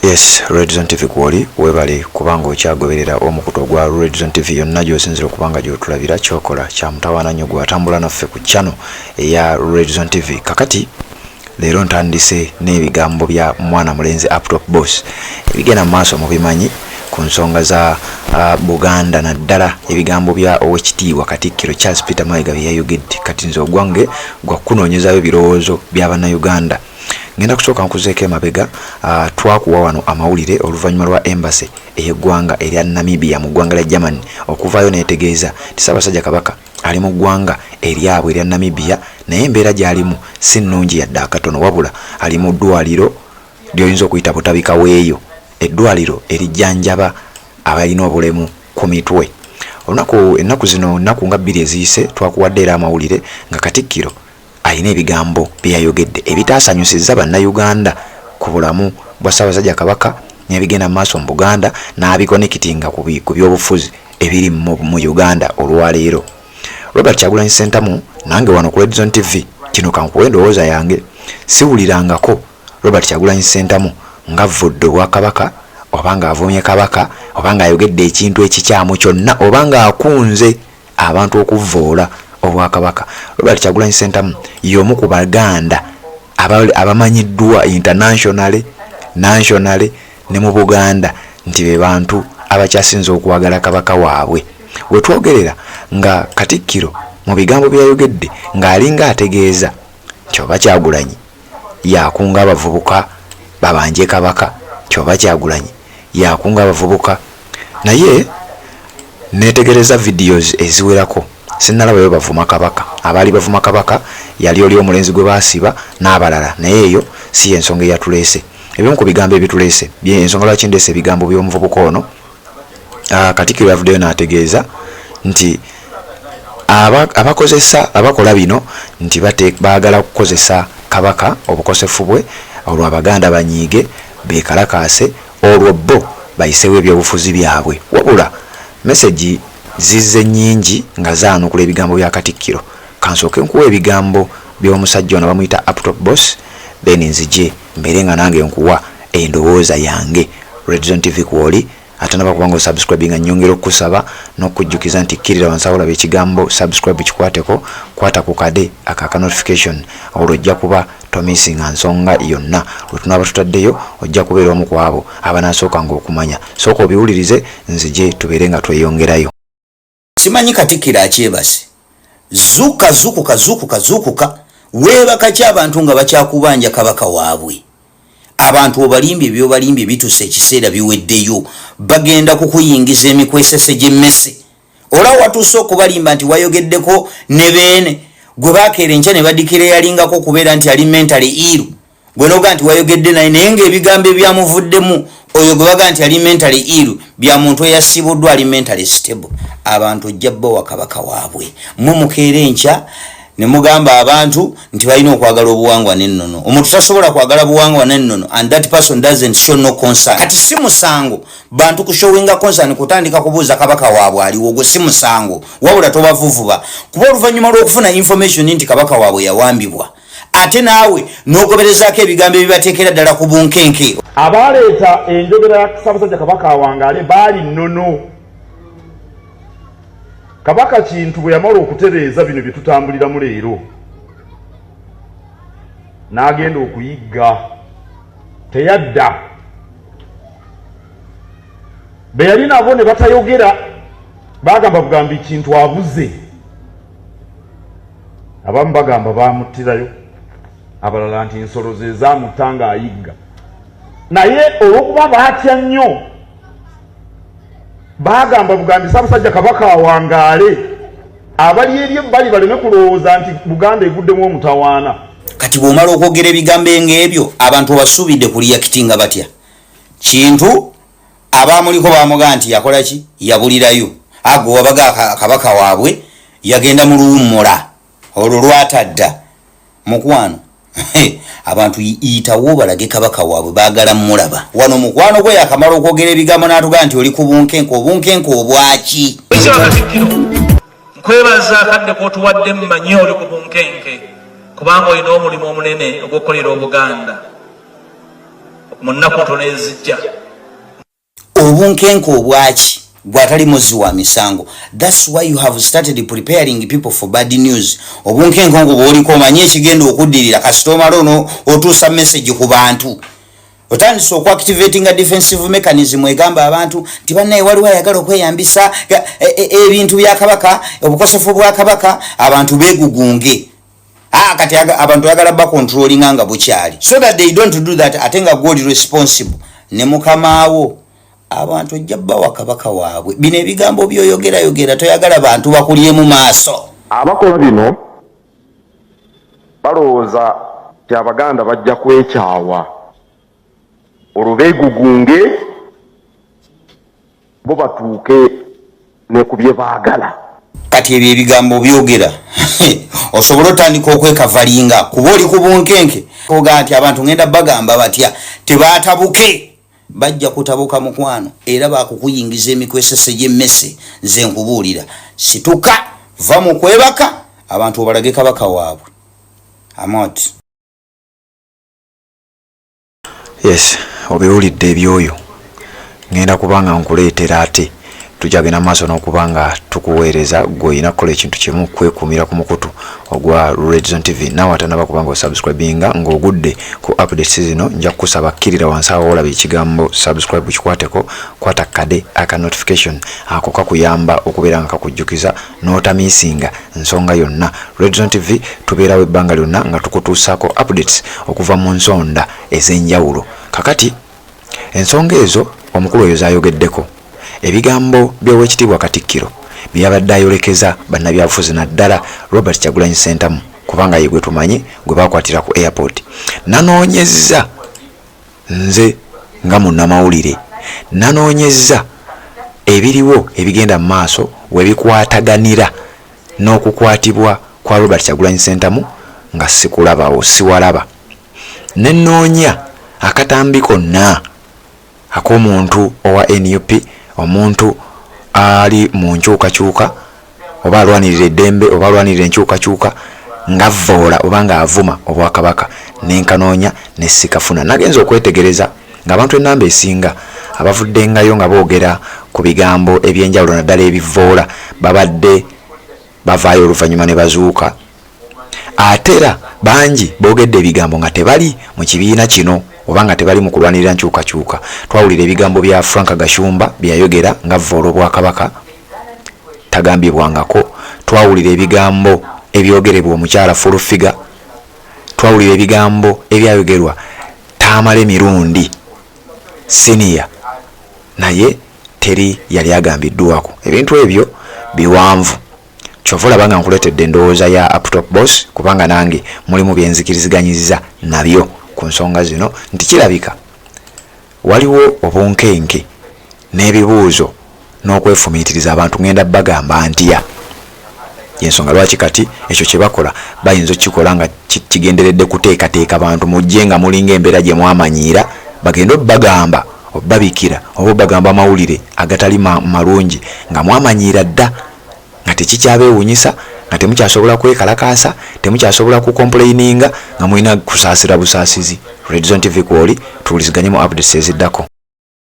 Yes, Red Zone TV kwoli, webale kubanga okyagoberera omukutu ogwa Red Zone TV yonna gy'osinzira okuba nga gy'otulabira. Kyokola kya mutawaana nnyo gw'atambula naffe ku channel eya Red Zone TV. Kakati leero ntandise n'ebigambo bya mwana mulenzi Uptop Boss ebigenda mu maaso mubimanyi ku nsonga za Buganda, naddala ebigambo bya Owekitiibwa Katikkiro Charles Peter Mayiga bye yayogedde. Kati nze ogwange gwa kunoonyezaayo ebirowoozo bya Bannayuganda. Ngenda kusooka nkuzeeko emabega. Twakuwa wano amawulire oluvannyuma lwa embassy ey'eggwanga erya Namibia mu ggwanga lya Germany okuvaayo n'etegeeza nti Ssaabasajja Kabaka ali mu ggwanga eryabwe erya Namibia, naye embeera gy'alimu si nnungi yadde akatono, wabula ali mu ddwaliro ly'oyinza okuyita Butabika weeyo, eddwaliro erijjanjaba abalina obulemu ku mitwe. Olunaku ennaku zino, nnaku nga 2 eziyise, twakuwadde era amawulire nga Katikkiro alina ebigambo bye yayogedde ebitaasanyusizza Bannayuganda ku bulamu bwa Ssaabasajja Kabaka n'ebigenda mu maaso mu Buganda, n'abiconnectinga ku byobufuzi ebiri mu Uganda olwaleero. Robert Kyagulanyi Ssentamu nange wano ku Red Zone TV, kino kankuwa endowooza yange. Siwulirangako Robert Kyagulanyi Ssentamu ng'avvudde Obwakabaka, oba ng'avumye Kabaka, oba ng'ayogedde ekintu ekikyamu kyonna, oba ng'akunze abantu okuvvoola Obwakabaka. Robert Kyagulanyi Ssentamu y'omu ku Baganda abamanyiddwa internationally, nationally ne mu Buganda nti be bantu abakyasinze okwagala Kabaka waabwe. Wetwogerera nga Katikkiro mu bigambo bye yayogedde ng'alinga ategeeza nti oba Kyagulanyi yakunga abavubuka babanje Kabaka, kyoba Kyagulanyi yakunga abavubuka. Naye netegereza videos eziwerako, sinnalabayo bavuma Kabaka. Abaali bavuma Kabaka yali oli omulenzi gwe baasiba n'abalala, naye eyo si yensonga eyatuleese. Ebimu ku bigambo ebituleese, ensonga lwaki ndeese ebigambo by'omuvubuka ono, Katikkiro yavuddeyo n'ategeeza nti abakozesa abakola bino nti baagala kukozesa Kabaka obukosefu bwe, olwo Abaganda banyiige beekalakaase, olwo bo bayiseewo ebyobufuzi byabwe. Wabula message zizze nnyingi nga zaanukula ebigambo bya Katikkiro. Kansooke nkuwa ebigambo by'omusajja ono bamuyita Uptop Boss, then nzije mbeere nga nange nkuwa endowooza yange. Red Zone TV kwoli, atanaba kubanga osubscribinga, nyongera okukusaba n'okujjukiza nti kkirira wansi awo olaba ekigambo "subscribe", kikwateko, kwata ku kade aka notification, olwo ojja kuba tomissinga nsonga yonna lwe tunaaba tutaddeyo. Ojja kubeera omu ku abo abanaasookanga okumanya. Sooka obiwulirize, nzije tubeere nga tweyongerayo. Simanyi Katikkiro akyebase. Zuuka, zuukuka, zuukuka, zuukuka. Weebaka ki abantu nga bakyakubanja Kabaka waabwe? Abantu obalimbye, byobalimbye bituuse, ekiseera biweddeyo. Bagenda kukuyingiza emikwesese gy'emmese. Olaba watuuse okubalimba nti wayogeddeko ne beene gwe bakeera enkya ne badikira eyalingako okubeera nti ali mentally ill, gwe noga nti wayogedde naye, naye ngaebigambo ebyamuvuddemu oyo gwe baga nti ali mentally ill bya muntu eyasibuddwa ali mentally stable. Abantu ojja bbawa Kabaka waabwe. Mwe mukeera enkya ne mugamba abantu nti balina okwagala obuwangwa n'ennono. Omuntu tasobola kwagala buwangwa n'ennono and that person doesn't show no concern. Kati si musango bantu kushowinga concern, kutandika kubuuza Kabaka waabwe aliwo. Ogwo si musango, wabula tobavuvuba, kuba oluvannyuma lw'okufuna information nti Kabaka waabwe yawambibwa, ate naawe n'ogoberezaako ebigambo ebibateekera ddala ku bunkenke. Abaleeta enjogera ya Ssaabasajja Kabaka awangaale baali nnono. Kabaka Kintu bwe yamala okutereeza bino bye tutambuliramu leero, n'agenda okuyigga, teyadda. Be yali nabo ne batayogera, bagamba bugambi Kintu abuze. Abamu bagamba bamuttirayo, abalala nti nsolo ze zamutta ng'ayigga. Naye olw'okuba baatya nnyo, bagamba bugambi Ssaabasajja Kabaka awangaale, abali eri ebbali baleme kulowooza nti Buganda eguddemu omutawaana. Kati bw'omala okwogera ebigambo ng'ebyo, abantu obasuubidde kureactinga batya? Kintu abamuliko bamugaa nti yakola ki? Yabulirayo. Ago wabaga Kabaka waabwe yagenda mu luwummula olwo lwatadda. Mukwano, abantu yitawo balage Kabaka waabwe baagala mulaba wano. Mukwano gwe yakamala okwogera ebigambo n'atugaa nti oli ku bunkenke. Obunkenke obwaki? Katikkiro, nkwebaza akadde k'otuwadde. Mmanyi oli ku bunkenke kubanga olina omulimu omunene ogw'okukolera Obuganda. Mu nnaku ntono ezijja. Obunkenke obwaki gwatali muzzi wa misango? Thats why you have started preparing people for bad news. Obunkenke ngo bwoliko, omanye ekigenda okuddirira kasita omala ono otuusa message ku bantu, otandise okuactivatinga defensive mechanism egamba abantu nti bannaye waliwo ayagala okweyambisa ebintu bya Kabaka, obukosefu bwa Kabaka, abantu begugunge. Ah, kati abantu oyagala bacontrollinga nga bukyali so that they don't do that, ate nga gwoli responsible ne mukamaawo. Abantu ojja bawa Kabaka waabwe. Bino ebigambo byoyogerayogera, toyagala bantu bakulyemu maaso. Abakola bino balowooza ti Abaganda bajja kwekyawa, olwo beegugunge bo batuuke ne ku bye baagala. Kati ebyo ebigambo byogera osobole otandika okwekavalinga kuba oli ku bunkenke, ogaa nti abantu ngenda bagamba batya tebatabuke? Bajja kutabuka mukwano, era bakukuyingiza emikwesese gy'emmese. Nze nkubuulira, situka, va mu kwebaka, abantu obalage Kabaka waabwe. Amot. Yes, obiwulidde ebyoyo. Ngenda kuba nga nkuleetera, ate tujja genda maaso n'okuba nga tukuweereza. Gwe olina kukola ekintu kimu, kwekuumira ku mukutu ogwa Redzone TV. Naawe atanaba kuba nga osubscribinga ng'ogudde ku updates zino, nja kukusaba kkirira wansi awo olaba ekigambo subscribe, kikwateko, kwata kade aka notification ako, kakuyamba okubeera nga kakujjukiza n'otamisinga nsonga yonna. Redzone TV tubeerawo ebbanga lyonna nga tukutuusaako updates okuva mu nsonda ez'enjawulo. Kakati ensonga ezo omukulu oyo zayogeddeko, ebigambo by'Owekitiibwa Katikkiro byabadde ayolekeza bannabyabufuzi, naddala Robert Kyagulanyi Ssentamu, kubanga ye gwe tumanyi gwe bakwatira ku airport. Nanoonyezza nze nga munnamawulire, nanoonyezza ebiriwo ebigenda mu maaso webikwataganira n'okukwatibwa kwa Robert Kyagulanyi Ssentamu nga sikulabawo, siwalaba. Nenoonya akatambi konna ak'omuntu owa NUP, omuntu ali mu nkyukakyuka oba alwanirira eddembe oba alwanirira enkyukakyuka, ngavvoola oba ng'avuma obwakabaka, nenkanoonya nesikafuna. Nagenza okwetegereza ng'abantu enamba esinga abavuddengayo nga boogera ku bigambo ebyenjawulo, naddala ebivvoola, babadde bavaayo oluvannyuma ne bazuuka. Ate era bangi boogedde ebigambo nga tebali mu kibiina kino oba nga tebali mu kulwanirira nkyukakyuka. Twawulira ebigambo bya Frank Gashumba bye yayogera nga vvoola obwakabaka, tagambibwangako. Twawulira ebigambo ebyogerebwa omukyala Full Figure. Twawulira ebigambo ebyayogerwa Tamale Mirundi Senior, naye teri yali agambiddwako. Ebintu ebyo biwanvu, kyova olaba nga nkuleetedde endowooza ya Uptop Boss, kubanga nange mulimu byenzikiriziganyiza nabyo ku nsonga zino, nti kirabika waliwo obunkenke n'ebibuuzo n'okwefumiitiriza. Abantu ngenda bagamba ntya? Yensonga lwaki kati ekyo kye bakola bayinza okukikola nga kigenderedde kuteekateeka bantu mujje nga mulinga embeera gye mwamanyiira, bagende obbagamba, obbabikira oba obbagamba amawulire agatali malungi nga mwamanyiira dda, nga tekikyabeewunyisa, nga temukyasobola kwekalakaasa, temukyasobola kucomplaininga, nga mulina kusaasira busaasizi. Redzone TV kwoli, tuwuliziganye mu updates eziddako.